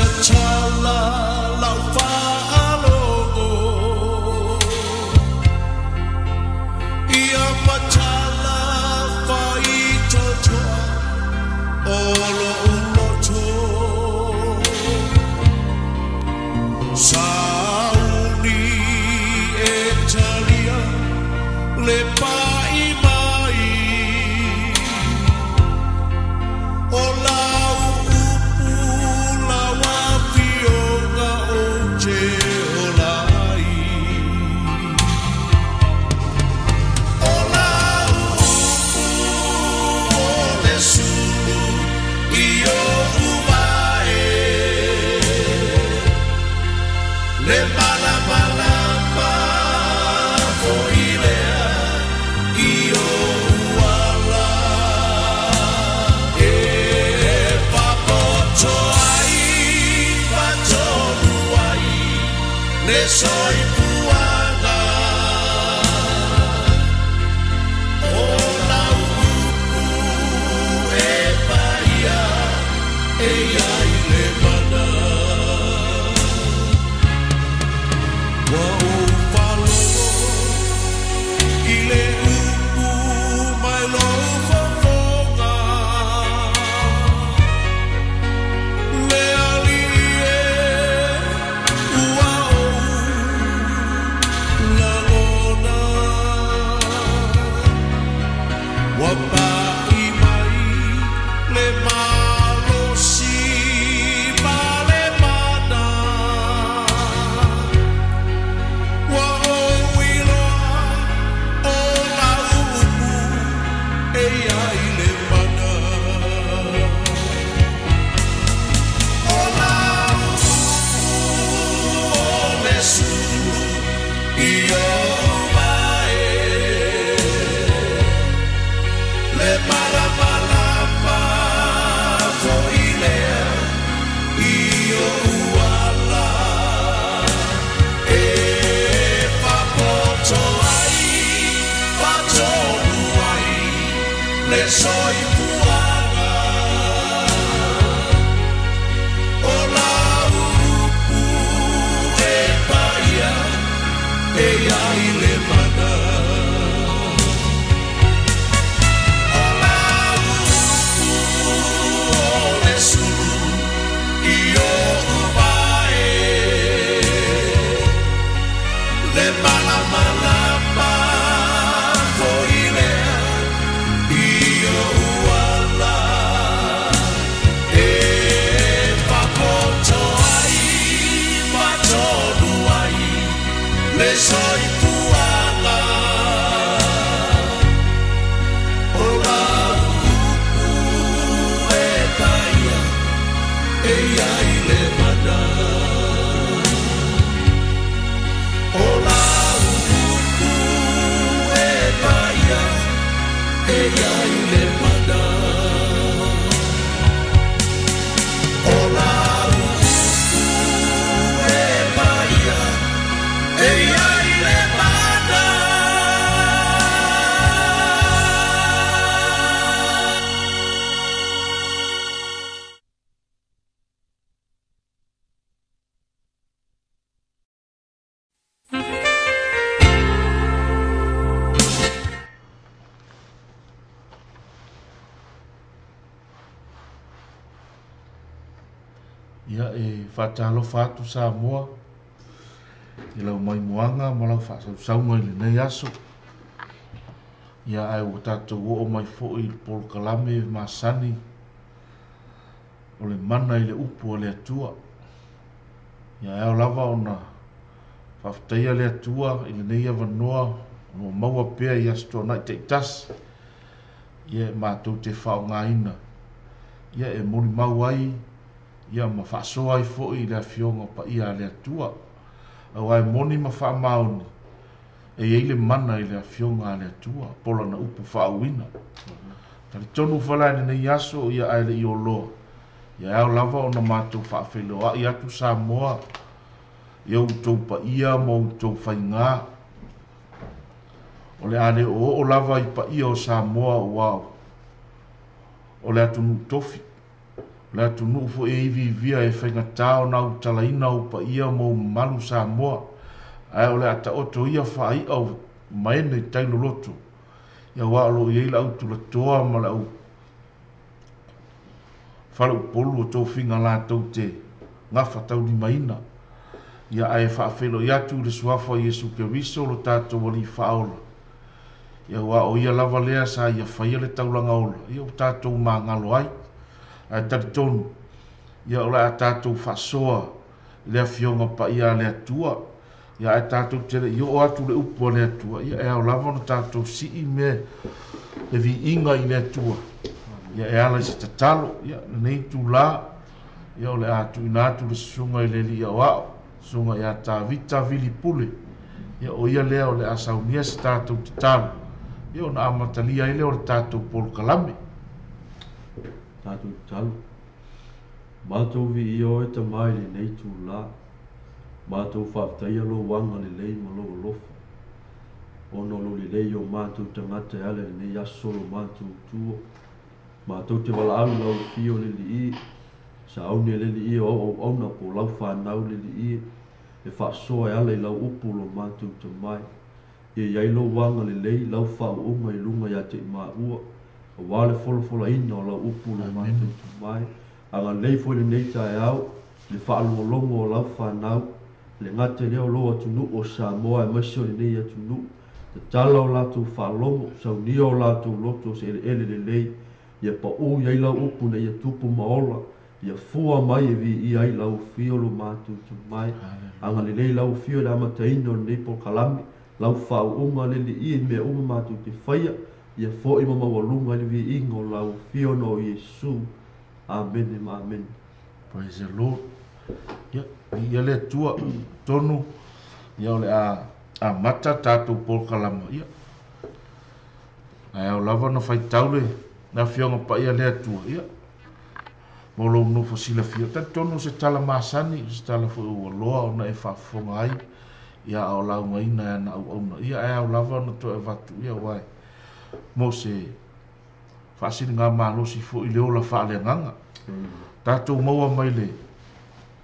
Tatala lau faalogo Ia matala faitotoa o lo'u loto. Sauni e talia le pa'i mai o lau upu lau afioga ou te ola ai. O lau upu o le sulu i o'u vae, le malamalama foi lea i o'u ala. E papoto ai fatonu ai le soifuaga. O lau upu e paia e iai le mana. Ua ou faalogo i le upu mai lou fofoga, le Alii e ua ou lagona. Ua pa'i mai le malosi ma le mana. Ua ou iloa o lau upu e iai le mana. O lau upu o le sulu i o'u vae, le malamalama foi lea i o'u ala. E fapoto ai fatonu ai le soifuaga. O lau upu e paia e iai le mana. O lau upu o le sulu i o'u vae, le malamalama foi lea i o'u ala. E fapoto ai fatonu ai le soifuaga. O lau upu e paia e iai le mana. O lau upu e paia e iai le mana. O lau upu e paia e iai le mana. Ia e faatalofa atu Samoa i lau maimoaga ma lau faasausauga i lenei aso. Ia ae ua tatou oo mai foi i le polokalame masani o le mana i le upu a le Atua. Ia e ao lava ona faafetaia le Atua i lenei avanoa o lo o maua pea i Aso Toonai taitasi. Ia e matou te faaaogaina ia e molimau ai ia ma faasoa ai foi i le afioga paia a le Atua. Aua e moni ma faamaoni e iai le mana i le afioga a le Atua po o lana upu faauuina. Talitonu foi la i lenei aso ia ae le i oloa, ia e ao lava ona matou faafeiloai atu Samoa i outou paia ma outou faigā. O le a le oooo lava i paia o Samoa ua o le atunuu tofi. Le atunuu foi e iviivia e faigata ona autalaina ou paia ma ou mamalu Samoa, ae o le a taoto ia faai'a o maene i tai loloto, ia aua o lo o i ai le au tulatoa ma le au faleupolu o tofiga latou te gafataulimaina. Ia ae faafeiloai atu i le suafa o Iesu Keriso lo tatou Alii Faaola, ia aua o ia lava lea sa ia faia le taulaga ola, ia ua tatou magalo ai. Ae talitonu, ia o le a tatou faasoa i le Afioga Paia a le Atua, ia ae tatou te le i oo atu le upu a le Atua, ia e ao lava ona tatou sii mea le viiga i le Atua, ia e ala i se tatalo, ia lenei itulā, ia o le a tuuina atu le susuga i le Alii Aoao, susuga ia Tavita Vili Pule, ia o ia lea o le a saunia se tatou tatalo, ia ona amatalia ai lea o le tatou polokalame. Tatou tatalo. Matou viia oe Tama i lenei itulā. Matou faafetaia lou agalelei ma lou alofa, ona o lou lelei o matou tagata e ala i lenei aso lo matou tua. Matou te valaau i lau afio le Alii, sauni e le Alii o au auauna po o lau fanau le Alii, e faasoa e ala i lau upu lo matou Tama. Ia i ai lou agalelei, lau faauuga i luga ia te i maua, aua le folafolaina o lau upu lo matou Tama. Agalelei foi lenei taeao, le faalogologo o lau fanau, le gata i lea o lou atunuu o Samoa aemaise o lenei atunuu, tatala o latou faalogo, saunia o latou loto se eleele lelei, ia pau i ai lau upu ina ia tupu ma ola, ia fua mai e viia ai lau afio lo matou Tama. Agalelei lau afio i le amataina o lenei polokalame, lau faauuga le Alii i mea uma matou te faia, ia foi ma maualuga i le viiga o lau afio ona o Iesu. Amene ma amene. Praise the Lord. Ia, viia le Atua, tonu, ia o le a amata tatou polokalama, ia. Ae ao lava ona faitau le Afioga Paia a le Atua, ia, mo lou nofo silafia. Talitonu o se tala masani, o se tala foi ua loa ona e faafofoga ai, ia a o laugaina e ana auauna. Ia, ae ao lava ona toe avatu, ia, aua e mo se faasiligamalosi foi i le ola faaleagaga. Tatou maua mai le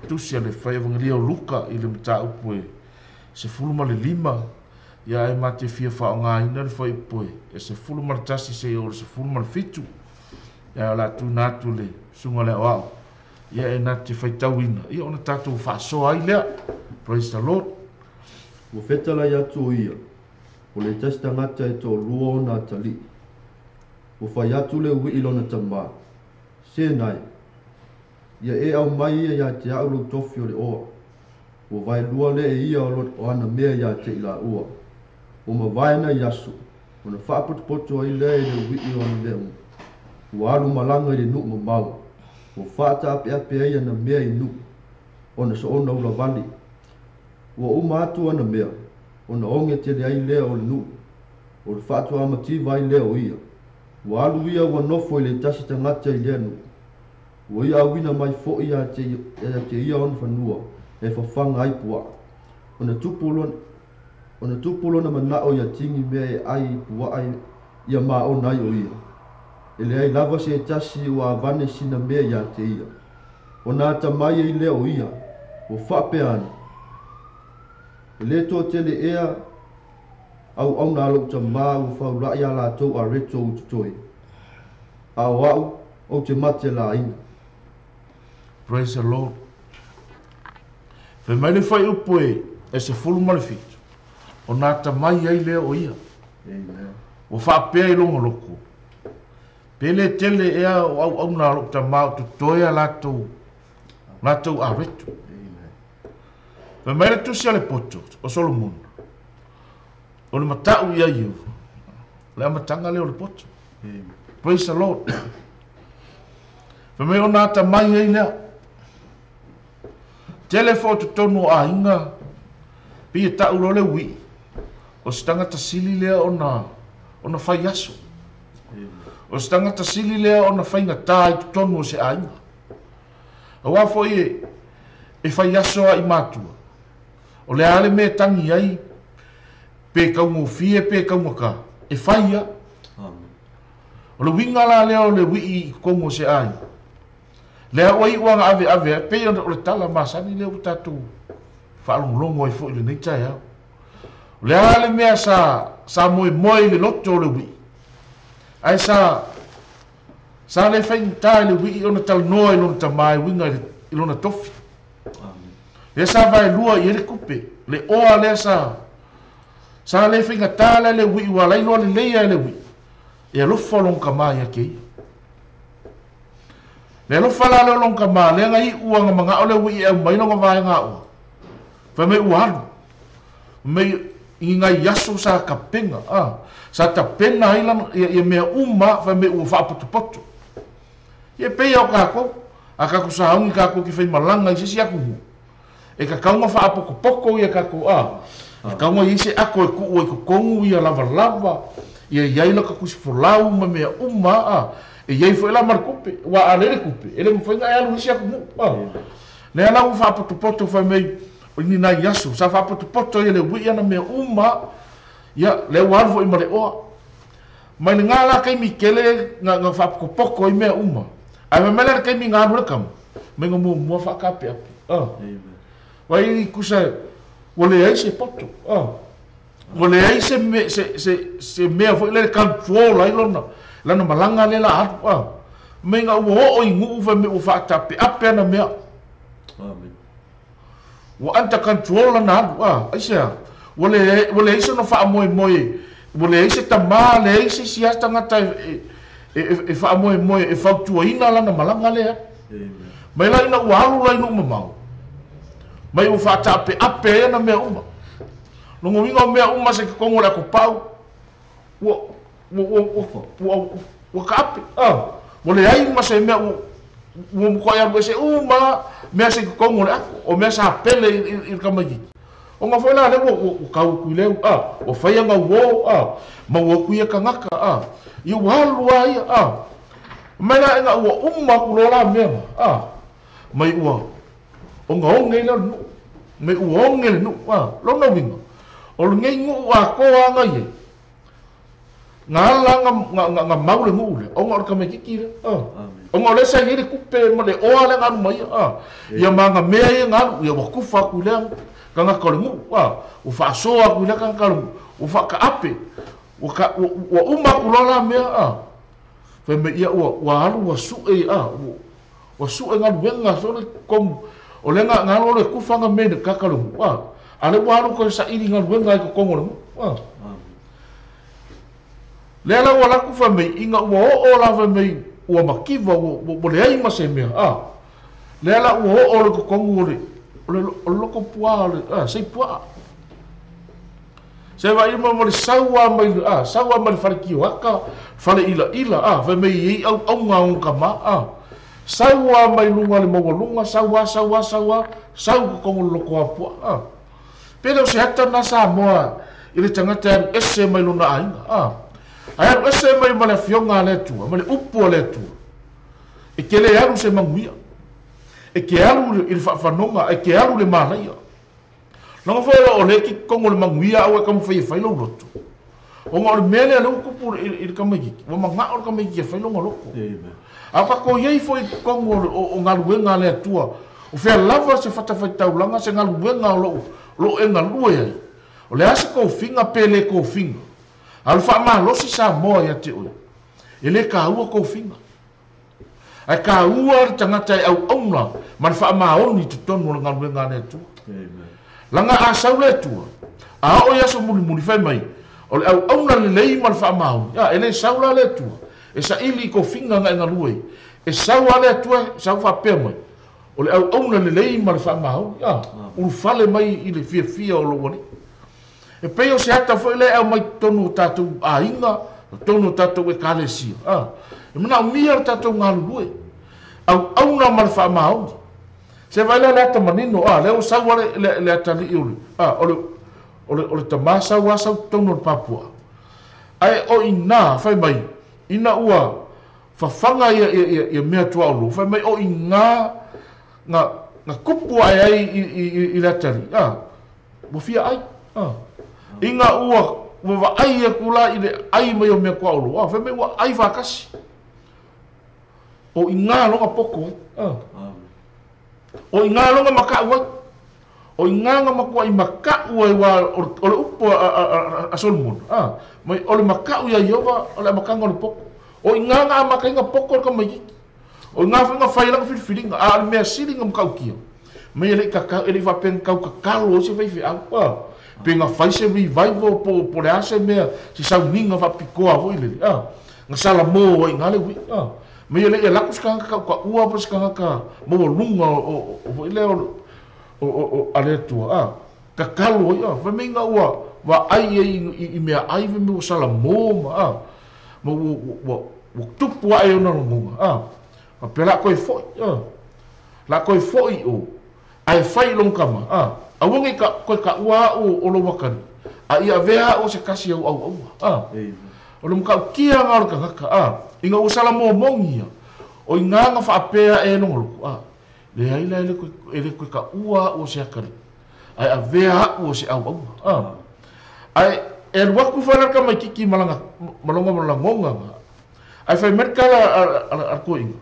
tusi a le Fai Evagelia o Luka i le mataupu e 15, ia ae ma te fia faaaogaina le fuaiupu e 11 seia oo i le 17. Ia o le a tuuina atu i le susuga i le aoao, ia e na te faitauina, ia ona tatou faasoa ai lea. Praise the Lord. Ua fetalai atu o ia, o le tasi tagata e toalua ona atalii. Ua fai atu le ui'i lona tamā, Se nai, ia e aumai ia iā te a'u lou tofi o le oa. Ua vaelua lea e ia o ana mea iā te i laua. Ua mavae nai aso, ona faapotopoto ai lea e le ui'i o ana mea uma. Ua alu malaga i le nu'u mamao, ua faataapeape ai ana mea i nu'u, ona soona ulavale. Ua uma atu ana mea, ona oge tele ai lea o le nu'u, o le faatuaamativa ai lea o ia. Ua alu ia ua nofo i le tasi tagata i lea nu'u. Ua ia auina mai fo'i ia te ia ona fanua e fafaga ai puaa. Ona tupu lona, ona tupu lona mana'o ia tigi mea e ai i puaa ia maona ai o ia. E leai lava se tasi ua avane sina mea ia te ia. Ona atamai ai lea o ia, ua faapea ane, E le toatele ea auauna a lou tamā ua faula'i a latou areto ua totoe, a o a'u ou te mate laina. Praise the Lord. Fai mai le fuaiupu e 17, ona atamai ai lea o ia. Amen. Ua faapea i lona loto, Pe le tele ea o auauna a lou tamā o totoe a latou, latou areto. Amen. Fai mai le tusi a le poto o Solomona, o le mata'u ia Ieova, o le amataga lea o le poto. Amen. Praise the Lord. Fai mai ona atamai ai lea. Tele foi o totonu o aiga, pei e ta'u loa le ui'i, o se tagata sili lea ona, ona fai aso. Amen. O se tagata sili lea ona faigata i totonu o se aiga. Aua foi e, e fai aso a i matua, o le a le mea e tagi ai, pe taugofie pe taugata, e fai a. Amen. O le uiga la lea o le ui'i i totonu o se aiga. Lea ua iu lava ina aveave ai, e pei ona o le tala masani lea ua tatou faalogologo ai foi i lenei taeao. O le a le mea sa, sa moemoe i le loto o le uii, ae sa, sa le faigata i le uii ona talanoa i lona tamā e uiga i, le, i lona tofi. Lea sa vaelua i ai le kupe, le oa lea sa, sa le faigata la le uii ua ala ai loa lelei lava e le uii, e alofa lona tamā ia te ia. Le alofa la lea o lona tamā, lea na iu lava na manao le uii e aumai lona vaega oa, fai mai ua alu. Mai i ni nai aso sa tapena, a, sa tapena ai lana, ia, ia mea uma, fai mai ua faapotopoto. Ia e pei lava o tatou, a tatou sauni tatou te faimalaga i se isi atunuu, e tatau ona faapotopoto ia tatou, a, e tatau ona i ai se ato e tuu ai i totonu ia lavalava, ia i ai lata tusifolau ma mea uma, a, e i ai foi la ma le tupe, aua a leai le tupe, e le mafai ona e alu i isi atunuu, a. Lea la ua faapotopoto fai mai o ni nai aso sa faapotopoto ai e le uii ana mea uma, ia, lea ua alu foi ma le oa. Mai lena la taimi tele na, na faapotopoto ai mea uma. Ae fai mai la le taimi na alu ai le tama, mai na muamua faataapeape. Ah. Vai tusa ua leai se poto. Ah. Ua leai se, me, se, se, se mea foi lele control ai lona, lana malaga lea la alu. Ah. Mai na ua oo i nuu fai mai ua faataapeape ana mea. Amen. Ua under control lana alu, a, aisea? Ua le, ua leai sona faamoemoe, ua leai se tamā, leai se isi lava tagata e, e, e, e faamoemoe e fautuaina lana malaga lea. Mai la ina ua alu la i nuu mamao, mai ua faataapeape ai ana mea uma. Lona uiga o mea uma sa i totonu o le atopau, ua, ua, ua, ua, ua, ua taape, a, ua leai ma se mea ua, ua matuai alu ese uma mea sa i totonu o le ato, o mea sa pele i, i, i le tamaitiiti. Ona foi la lea ua, ua, ua tau atu i leu, a, ua fai ana uō, a, maua atu ia tagata, a, ia ua alu lava ia, a. Mai la ina ua uma atu loa la mea na, a, mai ua ogaoge lea o le nuu, mai ua oge le nuu, a. Lona uiga, o lenei nuu atoa lava na i ai, Na ala na mau le nuu lea, ona o le tamaitiiti lea. Ona o lea sa i ai le tupe ma le oa lea na alu ma ia. Ia ma ana mea ia na alu, ia ua tufa atu i lea tagata o le nuu. Ua faasoa atu i lea tagata o le nuu, ua faataape, ua uma atu loa la mea. Fai mai ia ua alu ua sue, ua sue galuega sole totonu. O lea na alu loa e tufa ana mea i le tagata o le nuu, a o lea ua alu toe saili galuega i totonu o le nuu. Lea la ua alu atu fai mai, ina ua oo la fai mai ua mativa, ua, ua leai ma se mea, a. Lea la ua oo le totonu o le, o le, o le loko puā, o le, a, sei puaa. Se vaai mai mo le sau lava mai, a, sau lava mai le fale tioata, fale ilaila, a, fai mai e i ai auauna a ona tama, a. Sau lava mai luga o le maualuga, sau lava, sau lava, sau lava, sau i totonu o le loko apuaa, a. Pe le o se ata lena Samoa i le tagata e alu ese mai lona aiga, a. Ae alu ese mai ma le Afioga a le Atua, ma le Upu a le Atua. E te le alu se manuia. E te alu i le faafanoga, e te alu i le malaia. Leaga foi o lea e te totonu o le manuia a ua e taumafai e fai lou loto. Ona o le mea lea o lea ua tupu i le tamaitiiti, ua manao le tamaitiiti e fai lona loto. A o tatou i ai foi i totonu o galuega a le Atua, o fea lava se fatafaitaulaga, se galuega o lo o e galue ai, o le a se tofiga pe le tofiga, a o le faamalosi Samoa ia te oe, e le taua tofiga. Ae taua le tagata e auauna ma le faamaoni i totonu o le galuega a le Atua. Leaga a sau le Atua, a oo i aso mulimuli, fai mai, o le auauna lelei ma le faamaoni, a, e le sau la le Atua e saili i tofiga na e galue ai. E sau lava le Atua, e sau faapea mai, o le auauna lelei ma le faamaoni, a, ulufale mai i le fiafia o lou Alii. E pei o se ata foi lea e aumai totonu o tatou aiga, totonu o tatou Ekalesia. A, e manaomia le tatou galulue, auauna ma le faamaoni. Se vaai lea le ata manino, a, lea ua sau lava le, le, le atalii o le, a, o le, o le, o le tamā sau lava sau totonu o le papuaa. Ae o i ina, fai mai, ina ua fafaga ia, ia, ia, ia mea tuaolo, fai mai o i ina na, na tupu ae ai i, i, i, i le atalii, a, Ua fia ai. A. Ina ua, ua vaai atu la i le ai mai o mea tuaolo, a, fai mai ua ai faatasi. O i ngā longa poko ai. O i ngā longa makau ai. O i ngā nga makua i makau ai wa o le upo a Solomon. Mai o le makau ia Iova o le makanga o le poko. O i ngā nga makainga poko o le kamaikiki. O i ngā whainga whailanga filifiliga. A o le mea sili nga makaukia. Mai e le kakau, e le whapenga kau kakalo o se whaiwhi au. Pe nga fai se revival po le ase mea se sauninga whapikoa foi lele. Nga sala mō ai ngā le ui. Mai e le ia laku skanga ka ka ua po skanga ka mo lunga o foi le o ale tua. Kakalo ai. Fa me nga ua wa ai i mea ai ve me sala mō ma. Mo ua tupu ai ona longonga. A pe la koe foi. La koe foi o ai fai long kama. Awangi ka koe ka ua o lo wakani. A ia vea o se kasi au au au. O le mukau kia ngā o le kangaka. Inga o sala mō mongia. O i ngā ngā whaapea e longo loko. Le ai la e le koe ka ua o se akari. Ai a vea o se au au. Ai e luaku whanaka mai kiki malanga malonga malangonga. Ai whai merka la a koe inga.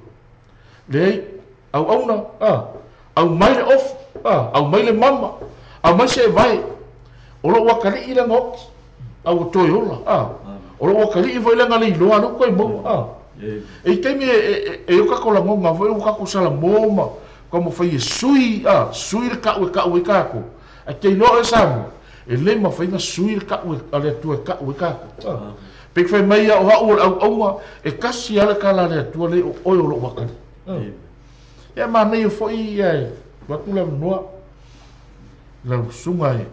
Le ai au au na. Au mai le off. Au mai le mama. Au mai se vai. O lo wakari i langa oki. Au o toi ola. O lo wakari i foi langa le iloa lo koe mau. E taimi e o kako langonga foi o kako sala mōma. Ka mo whai e sui. Sui le kau e kau e kako. A te iloa e Samoa. E le ma whai nga sui le kau e ale atua e kau e kako. Pe whai mai a o hau o le au aunga. E kasi ale kala ale atua le o oe o lo wakari. Ia mānei o foi ia e watu la noa la sunga e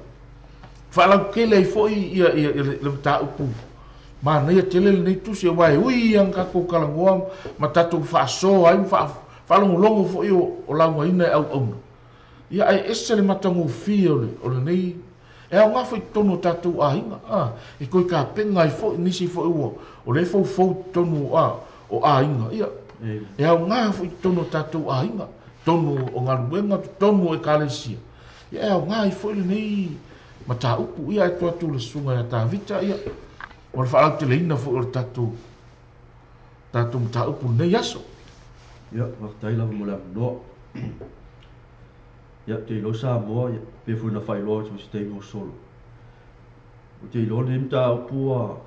whaalau kele ai foi ia le mtāupu. Mānei a tele le nei tusi e wae ui ang kako kalangoa ma tātou whaasoa ai whaalongolongo foi o launga ina e au auna. Ia ai ese le matangofie o le nei e au ngā foi tonu o tātou āhinga. E koe ka penga ai foi nisi foi ua o le fau fau tonu o āhinga. Ia e au ngā foi tonu o tātou āhinga. Tonu o ngā luenga, tonu o e kalesia. Ia e au ngā i foi le nei mataupu. Ia e toa tu le sunga ia Tavita. Ia o le whaalau te leina foi o le tātou mataupu nei aso. Ia, whakatai lava mo le amanoa. Ia, te ilo Samoa, ia, pe fui na whailoa te se teimi o solo. O te ilo nei mataupu a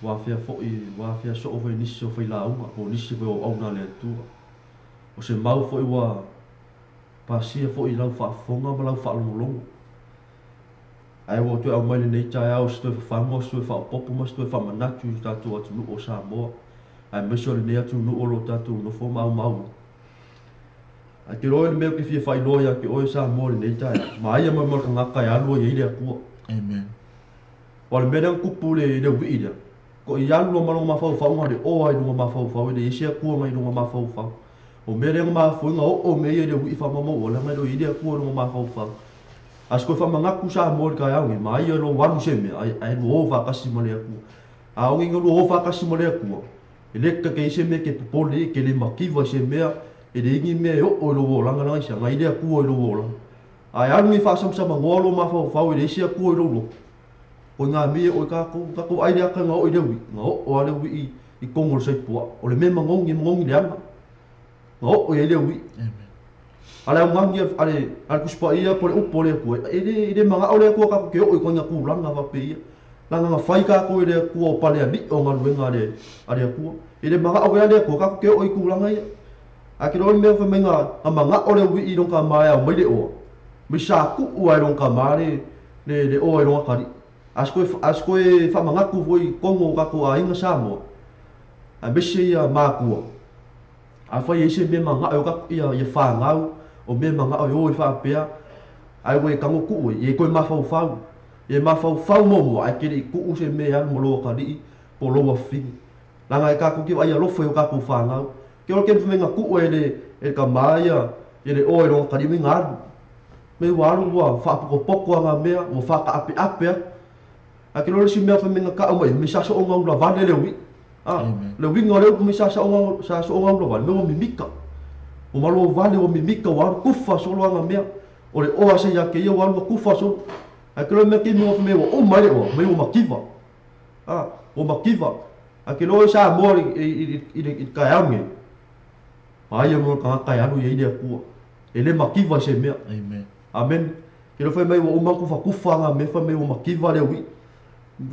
wāwhea foi, wāwhea soo foi nisi o whai launga, o nisi foi o auna le atua. O se mau foi ua pasia foi lau whaafonga ma lau whaalongolongo. Ai ua toe au mai le nei tae au se toe whawhango, se toe whaopopo ma se toe whamanatu i tātou atunuu o Samoa. Ai mese o le nei atunuu o lo tātou nofo mau mau. Ai te roe le mea ke fia whailoa ia ke oe Samoa le nei tae au. Ma aia mai mai ngaka e alua i le akua. Amen. Wa le mea lea kupu le wii lea. Ko i alu lo malonga mawhau le oa i lunga mawhau le isi akua ngai lunga mawhau. O mea lea mawhau o o mea ia le wii whamamau o le ngai lo i le akua lunga mawhau. As koe whamangaku Samoa le kai au ma ia lo walu se mea ai lo o whakasi ma le akua. A ongi lo o whakasi ma le akua. E le ka ke se mea ke popole ke le makiwa se mea e le ingi mea o o lo o langa langa isa ngai le akua i lo o langa. Ai alu ngi whasamsama ngoa lo mawhau e le isi akua i lo lo. O ngā mea o kākou ai le aka ngā o i le ui. Ngā o a le ui i kongo le saipua. O le mea mangongi mangongi le anga. Ngā o i le ui. Ale au ngangi ale kuspa ia po le upo le akua. E le manga o le akua kākou ke o i koinga kūlanga wape ia. Langa ngā whai kākou e le akua o pale ani o ngā luenga ale akua. E le manga o le akua kākou ke o i kūlanga ia. A ke roa mea whamai ngā manga o le ui i longa mai au mai le oa. Mai sā kuu ai longa mai le oa i longa kari. As koe whamangaku foi kongo kākou a inga Samoa. A mese ia mākua. A whai e se mea manga o kākou ia whāngau. O mea manga o i whaapea. Ai oe kango kuu e koe mawhauwhau. E mawhauwhau momo ai kere i kuu se mea alu mo loa kari'i po loa whini. Langa e kākou ki ai alofa i o kākou whāngau. Ke ora ke mwhenga kuu e le ka māia e le oe longa kari'i me ngā alu. Me ua alu ua whaapokopoko a ngā mea, ua whakaape apea. A ke lore si mea whaminga ka mai, me sasa o ngā ula vale le ui. Le winga le upu me sasa o ngā ula vale, me ua mimika. O malo vale o mimika, o alu kufa solo a ngā mea. O le oa se ia ke ia o alu kufa solo. A ke lore mea ke mua whamea ua o mai le oa, me ua makiwa. Ua makiwa. A ke lore sa moa i le kai au nge. Aia mo tagata e alu i ai le Atua. E le mativa i se mea. Amen. Amen. Ke lo fai mai ua uma kufakufa nga mea fai mai ua mativa le ui'i.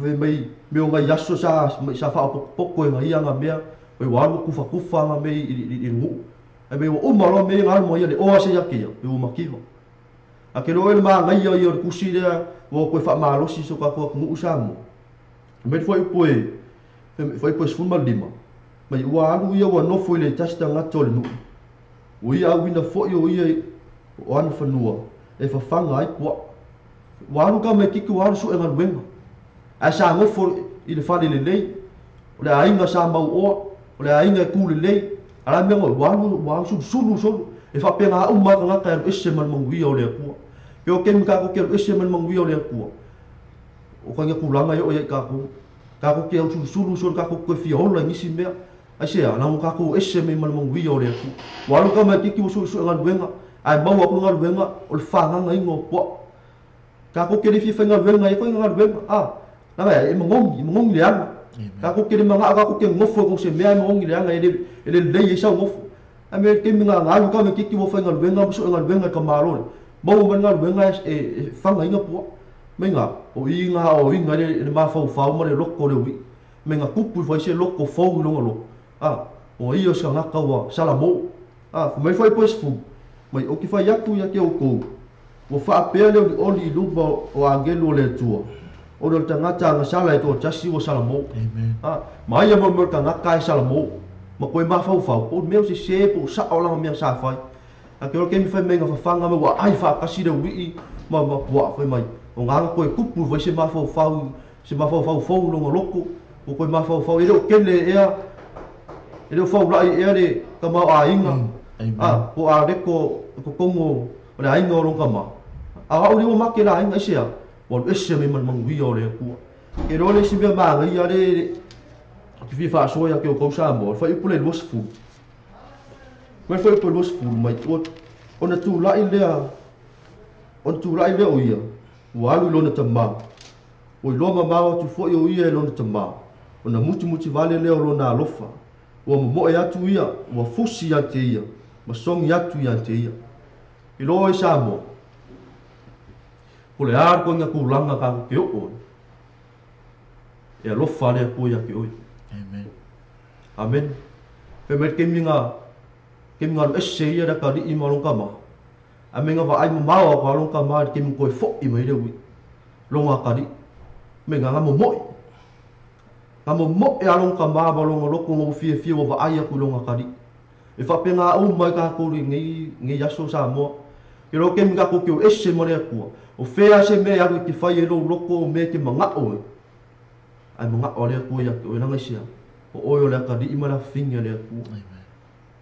Fai mai mea o ngai aso sa sa faaopopoko e ngaia nga mea mai ua alu kufakufa nga mea i le nu'u. Ai mai ua uma loa mea ia na alu ma ia le oa se ia ke ia, mai ua mativa. A ke lo e le magaia ia o le tusi lea ua koe faamalosi so tatou atunuu Samoa. Mai le fuaiupu e fuaiupu e 15 mai ua alu ia ua nofo i le tasi tagata o le nu'u. Ua ia auina foi o ia o ana fanua e fafaga ai puaa. Ua alu tamaititi ua alu su'e galuega. Ae sa nofo i le fale lelei, o le aiga sa mauoa, o le aiga e tu lelei, a o le a le mea na ua alu ua sulusulu solo. E faapena uma lava tagata e alu ese ma le manuia o le Atua. Pe o taimi tatou te alu ese ma le manuia o le Atua, o kaiga tulaga e oo ia i tatou. Tatou te ausulusulu solo tatou te toe fia ola i nisi mea. Aisea? Leaga ua tatou ese mai ma le manuia o le Atua. Ua alu tamaititi ua suesue galuega, ae maua atu le galuega o le fagagaina o puaa. Tatou te le fia faigaluega ai koe galuega, a, leaga e magogi, e magogi leaga. Tatou te le manao tatou te nofo i se mea e magogi leaga e le lelei ai sau nofo. Ae mea taimi na alu tamaititi ua faigaluega ma sue galuega i ka Malo lea, maua mai le galuega e fagaina puaa. Maiga, o i na aoaoina ai le mafaufau ma le loto o le ui'i. Maiga tupu ifo ai se loto fou i lona loto, a, o ia o se tagata ua salamo. A, fai mai foi po e 10, mai ou te fai atu ia te outou, ua faapea le olioli i luma o agelu o le Atua, ona o le tagata agasala e toatasi ua salamo. Amen. A, ma ia mo le mea o le tagata e salamo, ma koe mafaufau, po o le mea o sese po o sa'o lana mea sa fai. A ke ola taimi fai mai na fafaga mai ua aai faatasi le ui'i ma ma puaa fai mai o na toe tupu ifo ai se mafaufau se mafaufau fou i lona loto ua toe mafaufau e le o tele ea e le o faula'i ea le tamaoaiga Amen. a po o aleto i totonu o le aiga o lona tama a o a'u lea ua make le aiga aisea ua alu ese mai ma le manuia o le Atua. Ke iloa le isi mea magaia le ou te fia faasoa ia te outou Samoa o le fuaiupu lea 20. Mai foi po 20 mai ua ona tula'i lea ona tula'i lea o ia ua alu i lona tamā. Ua iloa mamao atu foi o ia e lona tamā, ona mutimuti vale lea o lona alofa. Ua momoe atu ia, ua fusi ia te ia, ma sogi atu ia te ia. Iloa i Samoa, po o le a le koiga tulaga tatou te oo ai, e alofa le Atua ia te oe. Amen. Amen. Fai mai le taimi na taimi na alu ese ia le atalii ma lona tama, ae mai na vaai mamao atu lava lona tama i le taimi na toe fo'i mai ai le ui'i, lona atalii. Mai na momoe. Na momoe lava lona tama ma lona loto na ua fiafia ua vaai atu i lona atalii. E faapena uma ai tatou i lenei lenei aso Samoa. Ke loa taimi tatou te o ese ma le Atua, o fea se mea e alu e te fai ai lou loto o mea e te mana'o ai, ae mana'o lava le Atua ia te oe leaga i se a? O oe o le atalii ma le afafine a le Atua. Amen.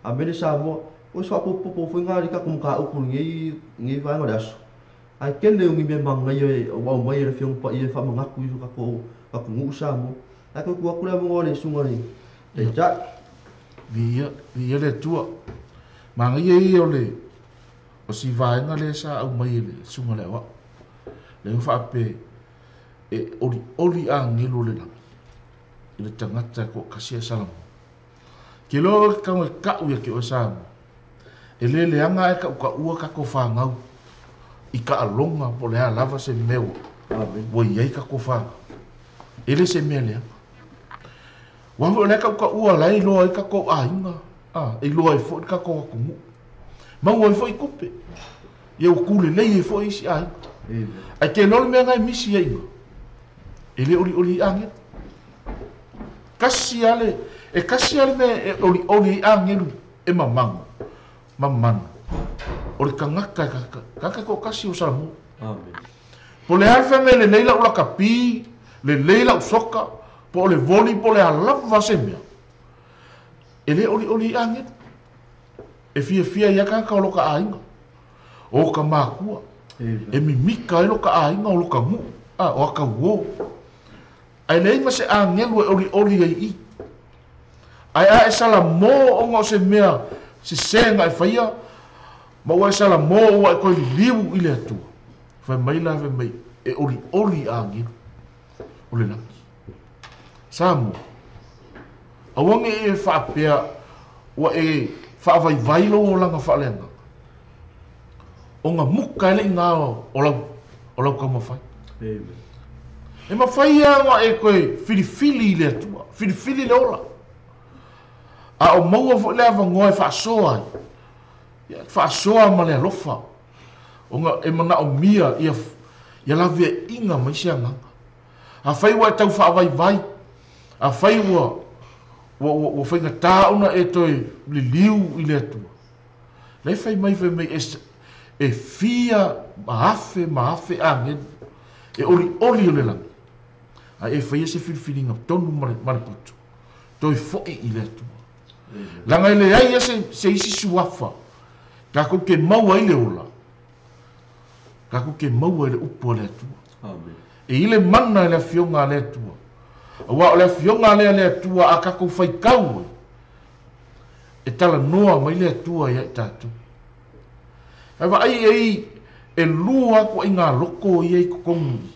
Amene Samoa. O se faapopopo foi lena i le tatou mataupu i lenei lenei vaega o le aso. Ae tele o ni mea manaia e ua aumai e le Afioga Paia e faamanatu i so tatou atunuu Samoa. Ae toe tuu atu le avanoa i le susuga i le Taitai. Viia, viia le Atua. Magaia ia o le o si vaega lea sa aumai e le susuga i le Aoao. Lea ua faapea e olioli agelu o le lagi i le tagata e toatasi a Salamo. Ke loa oe kau e ka'u ia te oe Samoa, e le leaga ae ta'uta'ua tatou fanau i taaloga po o le a lava se mea ua Amen. ua i ai tatou fanau. E le se mea leaga. Aua foi o lea e ta'uta'ua o la e iloa ai tatou aiga, a, e iloa ai foi le tatou atunuu. Maua ai foi tupe. Ia ua tulelei ai foi isi aiga. Amen. Ae te iloa le mea na e misi ai i ina, e le olioli ai agelu. Tasi lava le, e tasi lava le mea e olioli ai agelu e mamago, mamanu, o le tagata e tagata e toatasi o Samoa. Amen. Po o le a le fai mai lelei lau lakapi, lelei lau soka, po o le voli, po o le a lava se mea, e le olioli ai agelu. E fiafia ai lava tagata o lo ka aiga, o ka makua, Amen. e mimika ai lo ka aiga o lo ka nu'u, a, o aka uō. Ae leai ma se agelu e olioli ai i i. Ae a e salamo ona o se mea sesē na e faia, ma ua e salamo ua e toe liliu i le Atua, fai mai la fai mai e olioli agelu o le lagi. Samoa, aua ne i e faapea ua e Faavaivai lou olaga faaleagaga. Ona muka ai le iga o lau o lau taumafai. Amen. E mafai lava ona e toe filifili i le Atua, filifili le ola. A o maua foi le avanoa e faasoa ai, ia faasoa ma le alofa, ona e manaomia ia, ia laveaiina mai se agaga. Afai ua e tau faavaivai, afai ua, ua, ua, ua faigata ona e toe liliu i le Atua, lea fai mai fai mai e, e fia ma afe ma afe agelu e olioli o le lagi, ae e faia se filifiliga tonu ma le, ma le poto, toe foi i le Atua. Leaga e leai ia se, se isi suafa tatou te maua ai le ola, tatou te maua i le upu a le Atua. Amen. E i le mana i le afioga a le Atua. Aua o le afioga lea a le Atua a tatou faitau ai, e talanoa mai le Atua ia i tatou. Ae vaai ai e lua ituaiga loto ia i totonu i.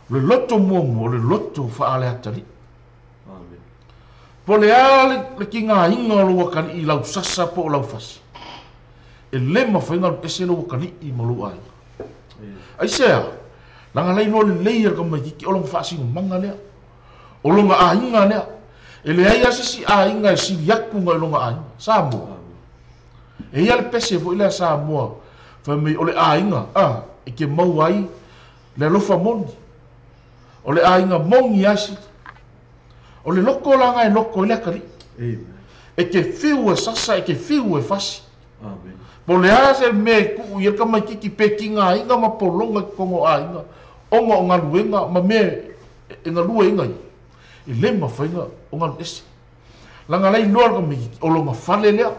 O le loto muamua, o le loto faaleatalii. Amen. Po o le a le, le tigaina o lou atalii i lau sasa po o lau fasi, e le mafai ona alu ese lou atalii ma lou aiga. Aisea? Leaga la iloa lelei e le tamaitiiti o lona faasinomaga lea, o lona aiga lea. E leai lava se isi aiga e sili atu nai lona aiga. Samoa. E i ai le pese foi lea a Samoa, fai mai o le aiga, a, e te maua ai le alofa moni. O le aiga moni lava e sili. O le loto la na e loto ai le atalii. Amen. E te fiu e sasa, e te fiu e fasi. Amen. Po o le a se mea e tuu i ai le tamaitiiti pe tigaina ma pologa i totonu o aiga ona o galuega ma mea e galueina ia, e le mafai ona alu ese. Leaga la iloa le tamaitiiti o lona fale lea,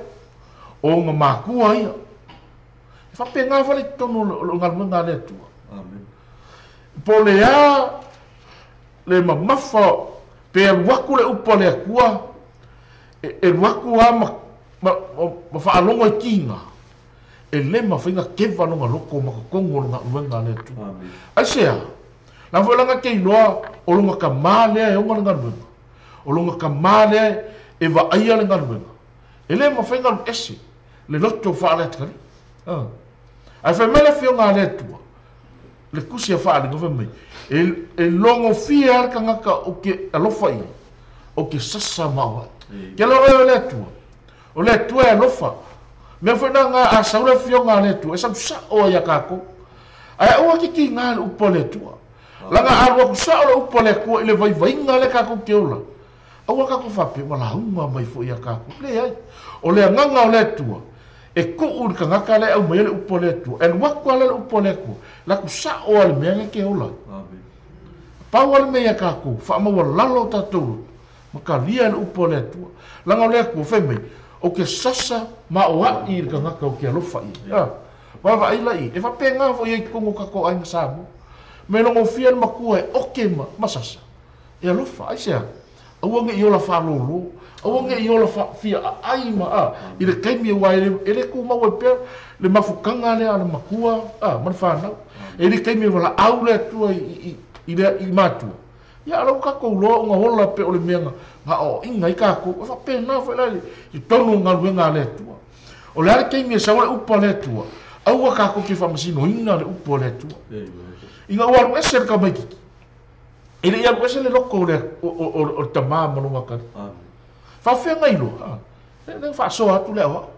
o ona matua ia. E faapena foi le totonu o le galuega a le Atua. Amen. Po o le a le mamafa pe alu atu le upu a le Atua, e alu atu lava ma, ma, ma faalogo i tiga, e le mafai ona keva lona loto ma totonu o le galuega a le Atua. Amen. Aisea? Leaga foi la na te iloa o lona tamā lea e ona le galuega, o lona tamā lea e vaaia le galuega, e le mafai ona alu ese le loto faaleatalii. Ae fai mai le afioga a le Atua, le tusi a Faaaliga fai mai, e, e logofia lava le tagata ou te alofa i ai, ou te sasa ma au ai. Amen. Ke alofa ai o le Atua, o le Atua e alofa. Mea foi na nga a sau le afioga a le Atua, e sau sao ai ia tatou. Ae aua te tiga le upu a le Atua. Leaga a alu atu sao le upu a le Atua i le vaivaiga lea tatou te ola, aua tatou faapea ua lauga mai foi ia tatou. Leai. O le agaga o le Atua, e tuu i le tagata lea e aumaia le upu a le Atua. E alu atu lava lea le upu a le Atua, alu atu sao lava le mea lea e te ola ai. Amen. Pau lava le mea ia tatou, faamaualalo o tatou loto, ma talia le upu a le Atua. Leaga o le Atua, fai mai, ou te sasa ma oai i le tagata ou te alofa i ai. Vaavaai la i ai, e faapena foi i ai i totonu o tatou aiga Samoa. Me logofia le matua e oke ma, ma sasa, e alofa, aisea? Aua ne i ola faalōlō, aua ne i ola fia aai ma, a, i le taimi aua e le, e le tumau ai pea le mafutaga lea a le matua, a, ma le fanau. E i ai le taimi e valaau le Atua i, i, i, le, i matua, ia a o la ua tatou iloa ona ola pei o le mea na, na aoaoina ai tatou. E faapena foi la i totonu o galuega a le Atua. O le a le taimi e sau ai le upu a le Atua, aua tatou te faamasinoina le upu a le Atua. Amen. Ina ua alu ese le tamaitiiti, e le i alu ese le loto o le, o, o, o, o le tamā ma lona atalii. Amen. Faafefea ona iloa? A, lea na faasoa atu le aoao.